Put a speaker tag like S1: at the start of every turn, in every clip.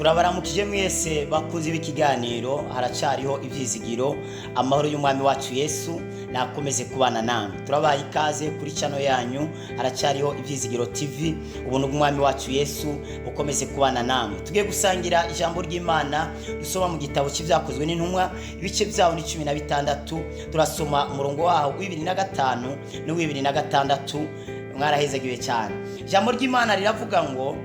S1: Turabaramukije mwese bakunzi b'ikiganiro Haracariho Ivyizigiro. Amahoro y'Umwami wacu Yesu nakomeze kubana namwe. Turabaha ikaze kuri channel yanyu Haracariho Ivyizigiro TV. Ubuntu bw'Umwami wacu Yesu bukomeze kubana namwe. Tugiye gusangira ijambo ry'Imana dusoma mu gitabo c'Ivyakozwe n'Intumwa, ibice vyaho ni 16. Turasoma umurongo waho wa 25 n'uwa 26. Mwarahezagiwe cyane. Ijambo ry'Imana riravuga ngo: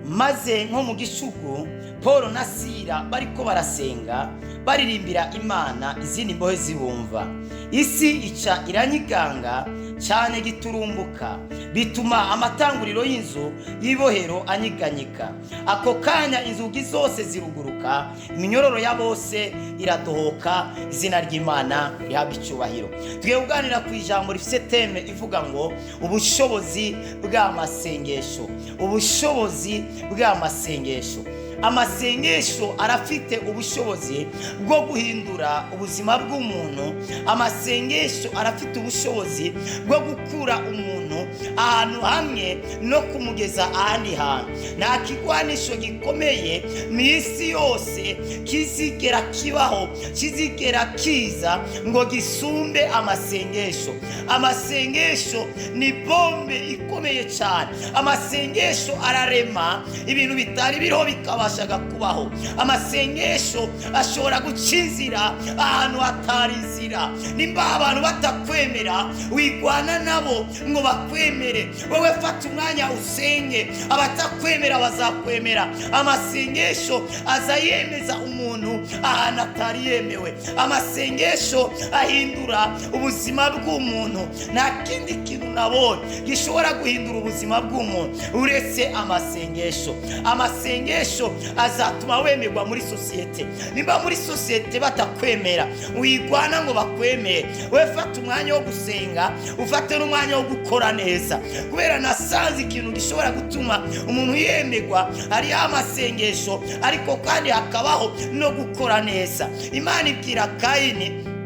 S1: "Maze nko mu gicuku, Paul na Sira bariko barasenga, baririmbira Imana, izindi mbohe zibumva. Isi ica iranyiganga cyane giturumbuka, bituma amatanguriro y'inzu y'ibohero anyiganyika. Ako kanya inzugi zose ziruguruka, iminyororo ya bose iradohoka. Izina ry'Imana rihabwa icyubahiro." Tugiye kuganira ku ijambo rifite thème ivuga ngo ubushobozi bw'amasengesho. Ubushobozi bw'amasengesho. Amasengesho arafite ubushobozi bwo guhindura ubuzima bw'umuntu. Amasengesho arafite ubushobozi bwo gukura umuntu ahantu hamwe no kumugeza ahandi hantu. Nta kigwanisho gikomeye mu isi yose kizigera kibaho, kizigera kiza ngo gisumbe amasengesho. Amasengesho ni bombe ikomeye cyane. Amasengesho ararema ibintu bitari biriho bikabashaga kubaho. Amasengesho ashobora guca inzira ahantu hatari inzira. Nimba abantu batakwemera, wigwana nabo ngo bakwemere. Wowe fata umwanya usenge, abatakwemera bazakwemera. Amasengesho aza yemeza umuntu ahantu atari yemewe. Amasengesho ahindura ubuzima bw'umuntu. Nta kindi kintu nabonye gishobora guhindura ubuzima bw'umuntu uretse amasengesho. Amasengesho azatuma wemerwa muri sosiyete. Nimba muri sosiyete batakwemera, wigwana ngo bakwemere. We fata umwanya wo gusenga, ufate n'umwanya wo gukora neza, kubera nasanze ikintu gishobora gutuma umuntu yemerwa hariho amasengesho, ariko kandi hakabaho no gukora neza. Imana ibwira Kayini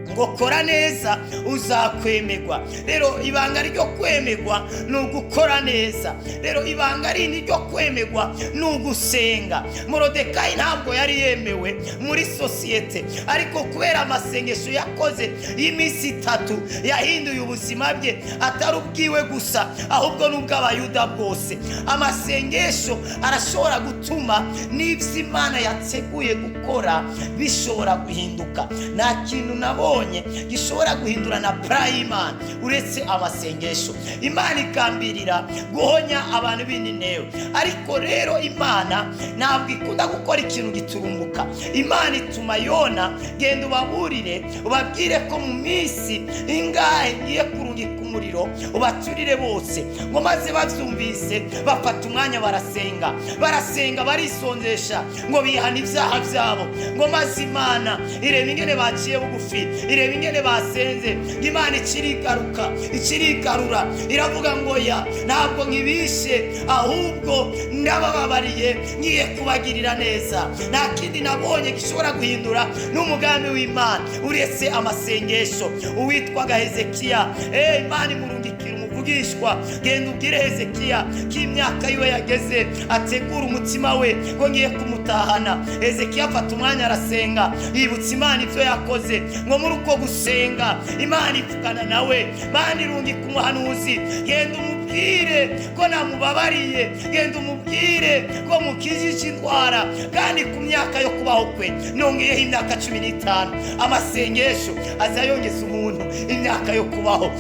S1: ngo: "Kora neza, uzakwemerwa." Rero ibanga ryo kwemerwa ni ugukora neza. Rero ibanga rindi ryo kwemerwa ni ugusenga. Morodekayi ntabwo yari yemewe muri sosiyete, ariko kubera amasengesho yakoze y'iminsi 3 yahinduye ubuzima bwe, atari ubwiwe gusa, ahubwo n'ubw'Abayuda bwose. Amasengesho arashobora gutuma n'ibyo Imana yateguye gukora bishobora guhinduka. Nta kintu nabonye gishobora guhindura na plan y'Imana uretse amasengesho. Imana ikambirira guhonya abantu b'Ininewe, ariko rero Imana ntabwo ikunda gukora ikintu giturumbuka. Imana ituma Yona: "Genda ubaburire, ubabwire ko mu minsi ingahe ngiye kurungika umuriro ubaturire bose." Ngo maze babyumvise bafata umwanya barasenga, barasenga, barisonzesha, ngo bihana ibyaha byabo. Ngo maze Imana ireba ingene baciye bugufi, ireba ingene basenze. Imana ikirigaruka, ikirigarura, iravuga ngo: "Ya, ntabwo nkibishe, ahubwo ndabababariye, ngiye kubagirira neza." Nta kindi nabonye gishobora guhindura n'umugambi w'Imana uretse amasengesho. Uwitwaga Hezekiya, Imana imurungikira umuvugishwa: "Genda ubwire Hezekiya ko imyaka yiwe yageze, ategura umutima we, ngo ngiye kumutahana." Hezekiya afata umwanya arasenga, yibutsa Imana ibyo yakoze. Ngo muri uko gusenga Imana ivugana nawe. Imana irungika umuhanuzi: "Genda umubwire ko namubabariye, genda umubwire ko mukijije indwara, kandi ku myaka yo kubaho kwe nongeyeho imyaka 15." Amasengesho aza yongeza umuntu imyaka yo kubaho.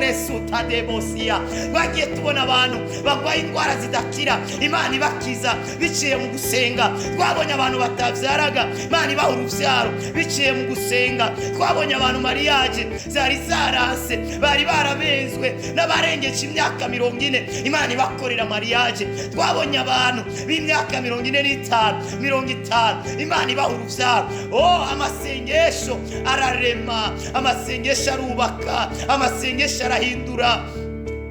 S1: Resutadebosiya, bagiye tubona abantu barwaye indwara zidakira, Imana ibakiza biciye mu gusenga. Twabonye abantu batabyaraga, Imana ibaha urubyaro biciye mu gusenga. Twabonye abantu mariage zari zaranse, bari barabenzwe n'abarengeje imyaka 40, Imana ibakorera mariage. Twabonye abantu b'imyaka 45, 50, Imana ibaha urubyaro. Oh, amasengesho ararema, amasengesho arubaka, amasengesho arahindura.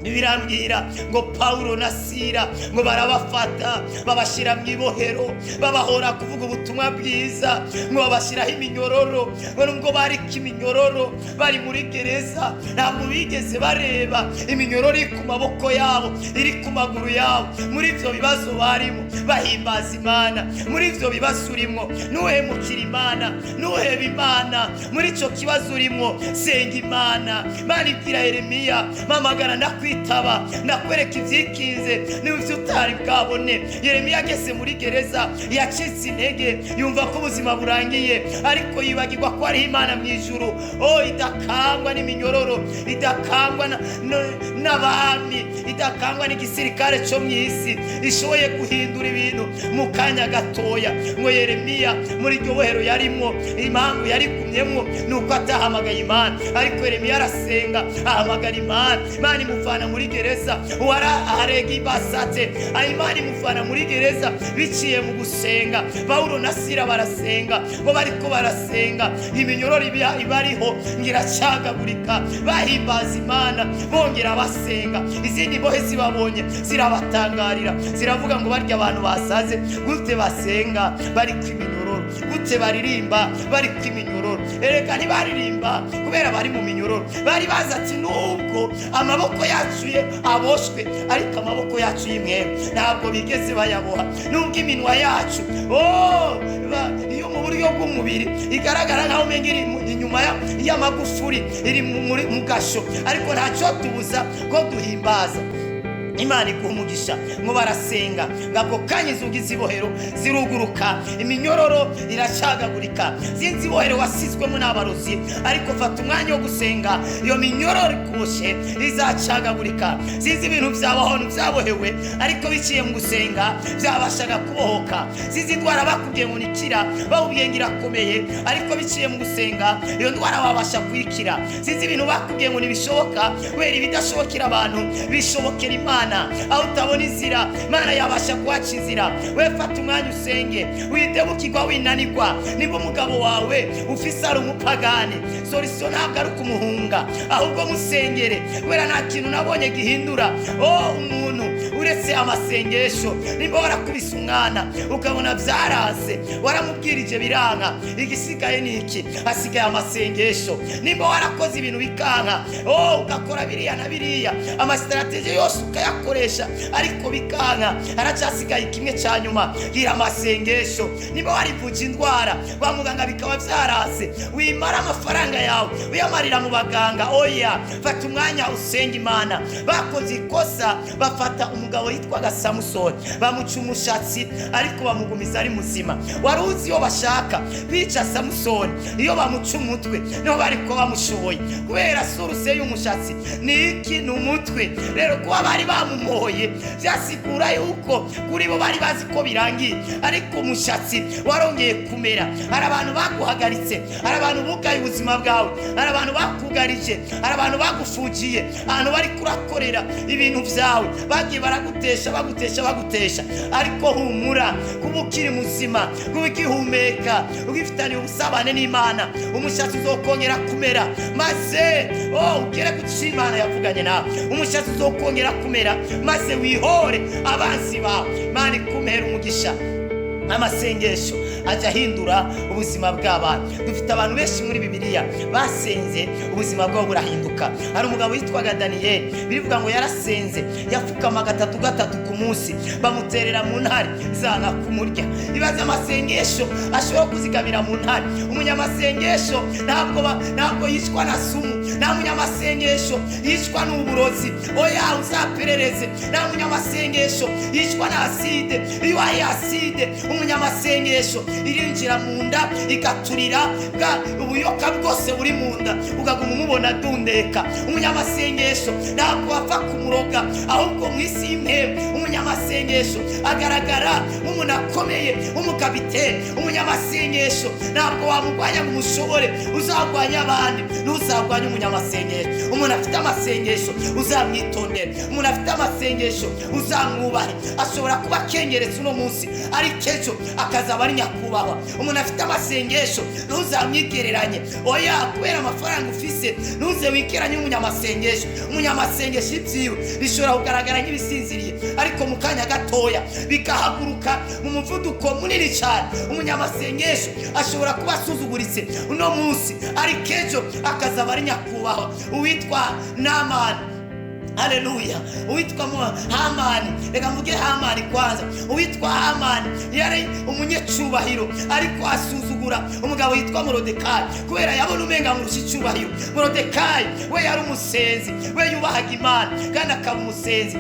S1: Birambwira ngo Pawulo na Sira ngo barabafata, babashyira mu ibohero, babahora kuvuga ubutumwa bwiza, ngo babashyiraho iminyororo, ngo nubwo bariko iminyororo bari muri gereza, ntabwo bigeze bareba iminyororo iri ku maboko yabo, iri ku maguru yabo. Muri ibyo bibazo barimo bahimbaza Imana. Muri ibyo bibazo urimo, ntuhemukire Imana, ntuhebe Imana. Muri icyo kibazo urimo, senga Imana. Imana ibwira Yeremiya: "Mpamagara ndakwitaba, ndakwereka ibyikinze n'ibyo utari bwabone." Yeremiya ageze muri gereza yacitse intege, yumva ko ubuzima burangiye, ariko yibagirwa ko hariho Imana mu ijuru, oh, idakangwa n'iminyururu, idakangwa n'abami, idakangwa n'igisirikare cyo mu isi, ishoboye guhindura ibintu mu kanya gatoya. Ngo Yeremiya muri iryo bohero yarimwo, impamvu yarigumyemwo ni uko atahamagaye Imana. Ariko Yeremiya arasenga, ahamagara Imana, Imana imuvana muri gereza. Wara arega ibasate, Imana imuvana muri gereza biciye mu gusenga. Pawulo na Sira barasenga, ngo bariko barasenga, iminyororo ibariho ngo iracagagurika. Bahimbaza Imana, bongera basenga. Izindi mbohe zibabonye zirabatangarira, ziravuga ngo: "Barya abantu basaze, gute basenga bari kw'iminyururu? Gute baririmba bari kw'iminyururu?" Erega ntibaririmba kubera bari mu minyururu. Bari bazi ati: "Nubwo amaboko yacu ye aboshwe, ariko amaboko yacu y'imwemwe ntabwo bigeze bayaboha. Nubwo iminwa yacu, oh, iyo mu buryo bw'umubiri igaragara nkaho umenga iri inyuma y'amagufuri, iri mu gasho, ariko ntacyo tubuza ko duhimbaza." Imana iguha umugisha. Ngo barasenga, ngo ako kanya inzugi z'ibohero ziruguruka, iminyororo iracagagurika. Sinzi ibohero wasizwemo n'abarozi, ariko fata umwanya wo gusenga, iyo minyororo ikuboshye izacagagurika. Sinzi ibintu byawe ahantu byabohewe, ariko biciye mu gusenga byabashaga kubohoka. Sinzi indwara bakubwiye ngo nikira, bakubwiye ngo irakomeye, ariko biciye mu gusenga iyo ndwara wabasha kuyikira. Sinzi ibintu bakubwiye ngo ntibishoboka, kubera ibidashobokera abantu bishobokera Imana. Aho utabona inzira, Imana yabasha kuhaca inzira. We fata umwanya usenge, widebukirwa, winanirwa. Niba umugabo wawe ufise ari umupagani, solution ntabwo ari ukumuhunga, ahubwo musengere, kubera nta kintu nabonye gihindura, oh, umuntu uretse amasengesho. Nimba warakubise umwana ukabona byaranse, waramubwirije biranka, igisigaye ni iki? Hasigaye amasengesho. Nimba warakoze ibintu bikanka, oh, ugakora biriya na biriya, ama stratégies yose ukayakoresha ariko bikanka, haracyasigaye kimwe cya nyuma: gira amasengesho. Niba warivuje indwara kwa muganga bikaba byaranse, wimara amafaranga yawe uyamarira mu baganga, oya, fata umwanya usenga Imana. Bakoze ikosa, bafata umugabo yitwaga Samusoni, bamuca umushatsi ariko bamugumiza ari muzima. Wari uzi iyo bashaka bica Samusoni, iyo bamuca umutwe niho bari kuba bamushoboye, kubera source y'umushatsi ni iki? Ni umutwe. Rero kuba bari bamumoye byasigura yuko kuri bo bari bazi ko birangiye, ariko umushatsi warongeye kumera. Hari abantu baguhagaritse, hari abantu bugaye ubuzima bwawe, hari abantu bakugarije, hari abantu bagufugiye ahantu bari kurakorera ibintu byawe, bagiye baragutesha, bagutesha, bagutesha. Ariko humura, kuba ukiri muzima, kuba ukihumeka, ugifitaniye ubusabane n'Imana, umushatsi uzokongera kumera, maze, oh, ugere ku cyo Imana yavuganye nawe. Umushatsi uzokongera kumera, maze wihore abanzi bawe. Imana ikumera umugisha. Amasengesho ajya ahindura ubuzima bw'abantu. Dufite abantu benshi muri Bibiliya basenze, ubuzima bwabo burahinduka. Hari umugabo witwaga Daniyeli, birivuga ngo yarasenze, yapfukama gatatu gatatu ku munsi, bamuterera mu ntare zanga kumurya. Ibaze amasengesho ashobora kuzigamira mu ntare. Umunyamasengesho ntabwo yicwa na sumu, nta munyamasengesho yicwa n'uburozi, oya, uzaperereze. Nta munyamasengesho yicwa na acide. Iyo ari acide, umunyamasengesho irinjira mu nda igaturira bwa ubuyoka bwose buri mu nda, ukaguma umubona adundeka. Umunyamasengesho ntabwo wapfa kumuroga, ahubwo mu isi y'impemu umunyamasengesho agaragara nk'umuntu akomeye, nk'umukapiteni. Umunyamasengesho ntabwo wamurwanya ngo umushobore. Uzarwanya abandi, ntuzarwanye umunyamasengesho. Umuntu afite amasengesho uzamwitondere, umuntu afite amasengesho uzamwubahe. Ashobora kuba akengeretse uno munsi, ariko ejo akazaba ari nyakubahwa. nyakubahwa. Umuntu afite amasengesho ntuzamwigereranye, oya, kubera amafaranga ufise ntuze wikeranye n'umunyamasengesho. Umunyamasengesho ibyiwe bishobora kugaragara nk'ibisinziriye, ariko mu kanya gatoya bikahaguruka mu muvuduko munini cyane. Umunyamasengesho ashobora kuba asuzuguritse uno munsi, ariko ejo akazaba ari nyakubahwa. Uwitwa Namani, haleluya, uwitwa Hamani, reka mvuge Hamani kwanza. Uwitwa Hamani yari umunyecubahiro, ariko asuzugura umugabo yitwa Morodekayi kubera yabona umenga amurusha icubahiro. Morodekayi we yari umusenzi, we yubahaga Imana kandi akaba umusenzi.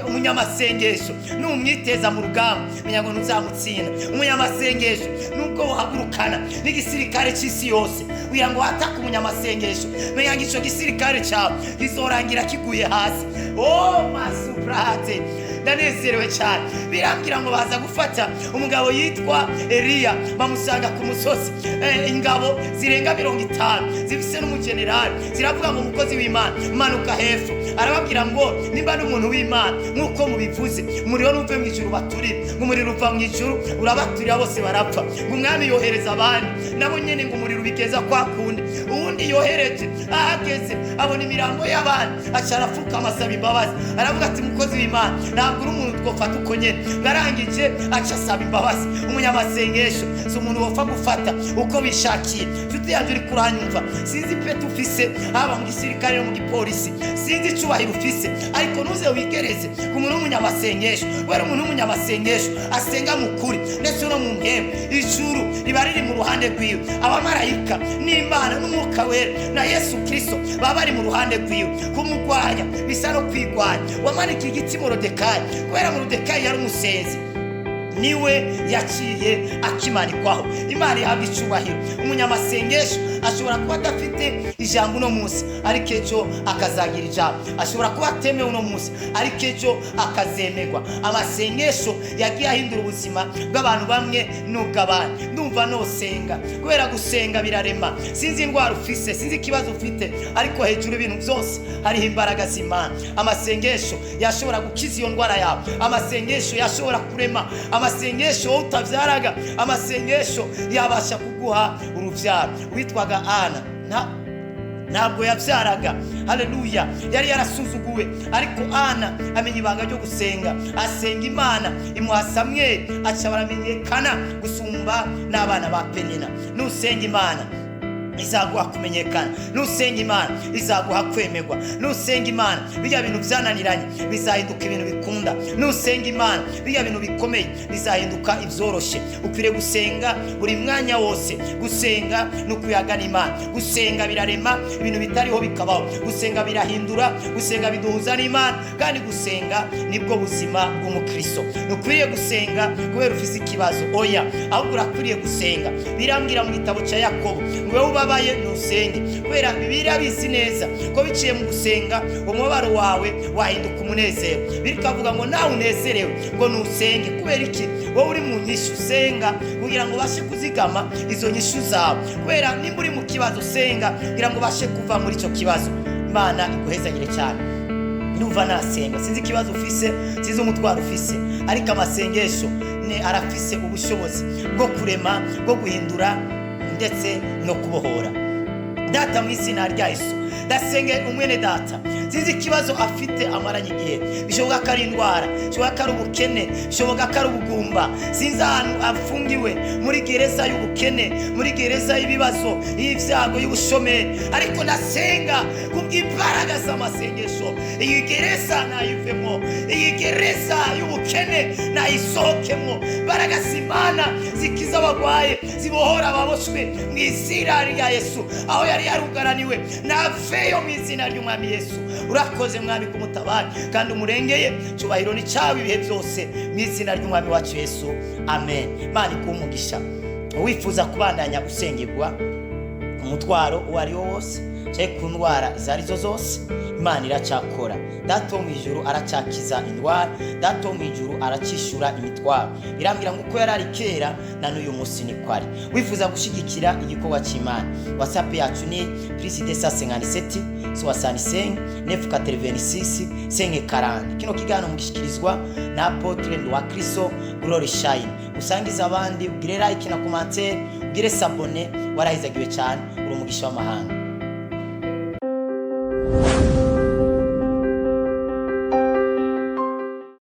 S1: Umunyamasengesho numwiteza mu rugamba, menya ngo ntuzamutsinda. Umunyamasengesho nubwo wahagurukana n'igisirikare cy'isi yose kugira ngo watake umunyamasengesho, menya ngo ico gisirikare cyawe kizorangira kiguye hasi. Oh masuprate, ndanezerewe cyane. Birambwira ngo baza gufata umugabo yitwa Eliya, bamusanga ku musozi. Ingabo zirenga 50 zifise n'umujenerali ziravuga ngo: "Umukozi w'Imana, manuka hepfo." Arababwira ngo: "Nimba ari umuntu w'Imana nk'uko mubivuze, umuriro nuve mu ijuru baturire." Ngo umuriro uva mu ijuru urabaturira, bose barapfa. Ngo umwami yohereza abandi, nabo nyene ngo umuriro ubigeza kwa kundi. Uwundi yohereje ahageze abona imirambo y'abandi, aca arapfukama asaba imbabazi, aravuga ati: "Mukozi w'Imana, ntabwo uri umuntu twofata uko nyene." Ngarangije aca asaba imbabazi. Umunyamasengesho si umuntu wopfa gufata uko wishakiye. Nshuti yanjye uri kuranyumva, sinzi ipeti ufise, haba mu gisirikare no mu gipolisi, sinzi icubahiro ufise, ariko ntuze wigereze ku muntu w'umunyamasengesho, kubera umuntu w'umunyamasengesho asenga mu kuri ndetse no mu mpemu, ijuru riba riri mu ruhande rwiwe. Abamarayika n'Imana n'Umwuka Wera na Yesu Kristo baba bari mu ruhande rwiwe. Kumurwanya bisa no kwigwanya. Wamanikiye igiti Morodekayi kubera Morodekayi yari umusenzi, niwe yaciye akimanikwaho. Imana ihabwa icubahiro. Umunyamasengesho ashobora kuba adafite ijambo uno munsi, ariko ejo akazagira ijambo. Ashobora kuba atemewe uno munsi, ariko ejo akazemerwa. Amasengesho yagiye ahindura ubuzima bw'abantu bamwe n'ubw'abandi. Ndumva nosenga kubera gusenga birarema. Sinzi indwara ufise, sinzi ikibazo ufite, ariko hejuru y'ibintu byose hariho imbaraga z'Imana. Amasengesho yashobora gukiza iyo ndwara yawe, amasengesho yashobora kurema, amasengesho wowe utabyaraga, amasengesho yabasha kuguha urubyaro. Witwaga Ana ntabwo yabyaraga, haleluya, yari yarasuzuguwe, ariko Ana amenya ibanga ryo gusenga, asenga Imana imuha Samweli, aca baramenyekana gusumba n'abana ba Penina. Nusenga Imana izaguha kumenyekana, nusenga Imana izaguha kwemerwa, nusenga Imana bijya bintu byananiranye bizahinduka ibintu bikunda, nusenga Imana bijya bintu bikomeye bizahinduka ibyoroshe. Ukwiriye gusenga buri mwanya wose. Gusenga ni ukuyagana Imana. Gusenga birarema ibintu bitariho bikabaho, gusenga birahindura, gusenga biduhuza n'Imana, kandi gusenga nibwo buzima bw'umukristo. Ntukwiriye gusenga kubera ufise ikibazo, oya, ahubwo urakwiriye gusenga. Birambwira mu gitabo cya Yakobo ngo wowe ubabaye ntusenge, kubera Bibiliya bizi neza ko biciye mu gusenga umubabaro wawe wahinduka umunezero. Bikavuga ngo nawe unezerewe ngo ntusenge. Kubera iki? Wowe uri mu nyishu, senga kugira ngo ubashe kuzigama izo nyishu zawe, kubera nimba uri mu kibazo, senga kugira ngo ubashe kuva muri icyo kibazo. Imana iguhezagire cyane. Ndumva nasenga. Sinzi ikibazo ufise, sinzi umutwaro ufise, ariko amasengesho ni arafise ubushobozi bwo kurema, bwo guhindura ndetse no kubohora. Data, mu izina rya Yesu, ndasenge umwene data, sinzi ikibazo afite amaranye igihe. Bishoboka ko ari indwara, bishoboka ko ari ubukene, bishoboka ko ari ubugumba. Sinzi ahantu afungiwe, muri gereza y'ubukene, muri gereza y'ibibazo, y'ibyago, y'ubushomeri, ariko ndasenga kubw'imbaraga z'amasengesho, iyi gereza nayivemo, iyi gereza y'ubukene nayisohokemo. Imbaraga z'Imana zikiza abagwaye, zibohora ababoshwe, mu izina rya Yesu. Aho yari yarugaraniwe naveyo mu izina ry'Umwami Yesu. Urakoze Mwami kumutabara kandi umurengeye. Cyubahiro ni cyawe ibihe byose, mu izina ry'Umwami wacu Yesu, amen. Imana ikuhe umugisha. Wifuza kubandanya gusengerwa umutwaro uwo ari wo wose. Cyangwa ku ndwara izo arizo zose, Imana iracyakora. Data wo mu ijuru aracyakiza indwara, Data wo mu ijuru aracyishura imitwaro. Birambwira ngo uko yari ari kera na n'uyu munsi niko ari. Wifuza gushyigikira igikorwa cy'Imana, WhatsApp yacu ni plus 257 65 986 540. Kino kiganiro mugishikirizwa na Apôtre Nduwakristo Glory Shine. Usangize abandi, ugire like na commentaire, ugire s'abonner. Warahizagiwe cyane, uri umugisha w'amahanga.